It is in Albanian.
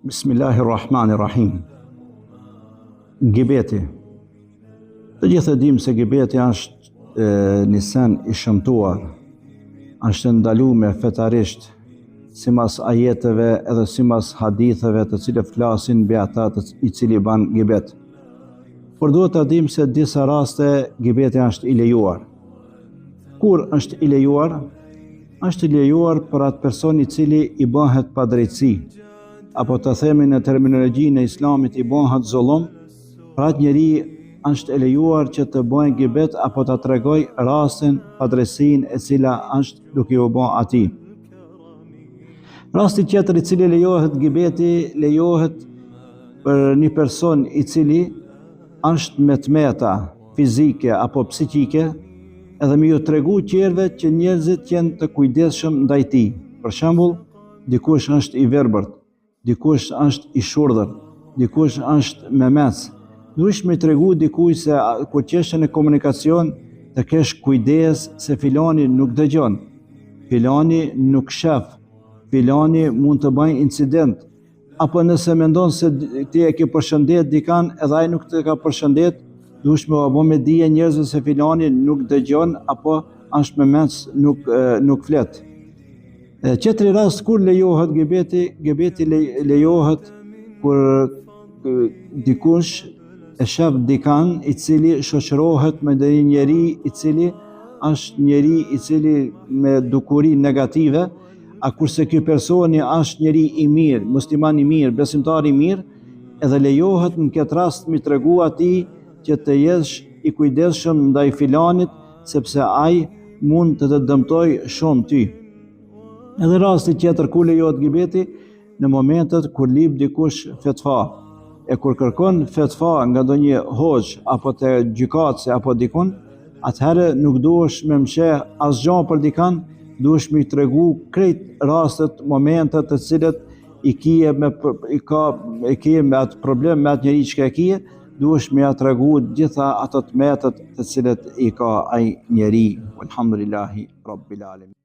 Bismillahirrahmanirrahim. Gibeti. Të gjithë e dimë se gibeti është e, një sen i shëmtuar, është e ndalume fetarisht, simas ajeteve edhe simas haditheve të cilët flasin mbi ata të, i cili ban gibet. Por duhet ta dimë se disa raste gibeti është i lejuar. Kur është i lejuar? Është i lejuar për atë person i cili i bëhet padrejtësi, apo të themi në terminologjinë e islamit i bëhet zullum, për atë njeri është e lejuar që të bëjë gibet apo ta tregojë rastin, padrejtësinë e cila është duke iu bë atij. Rasti tjetër i cili lejohet gibeti, lejohet për një person i cili është me të meta fizike apo psikike, edhe me ju tregu tjerëve që njerëzit të jenë të kujdesshëm ndaj tij. Për shembull, dikush është i verbërt, dikush është i shurdhër, dikush është memec. Duhesh me tregu dikuj se kur të jesh në komunikacion të kesh kujdes se filani nuk dëgjon, filani nuk shef, filani mund të bëjë incident, apo nëse mendon se ti e ke përshëndet dikan edhe ai nuk të ka përshëndet, duhesh me ua bo me dije njerëzve se filani nuk dëgjon apo është memec nuk nuk flet. E tjetri rast kur lejohet gibeti, gibeti lejohet kur dikush e shef dikan i cili shoqërohet me ndonjë njeri i cili është njeri i cili me dukuri negative, A kurse ky personi është njeri i mirë, musliman i mirë, besimtar i mirë, edhe lejohet në këtë rast mi tregu atij që të jesh i kujdesshëm ndaj filanit, sepse ai mund të të dëmtojë shumë ty. Edhe rasti tjetër ku lejohet gibeti, në momentet kur lyp dikush fetva, e kur kërkon fetva nga ndonjë hoxhë apo te gjykatësi apo dikun, atëherë nuk duhesh me msheh asgjë për dikan, duhesh me i tregu krejt rastet, momentet të cilët i kije me i ka e kije me atë problem me atë njeri që e kije, duhesh me ja tregu gjitha ato të metat të cilët i ka ai njeri. Alhamdulillahi rabbil alamin.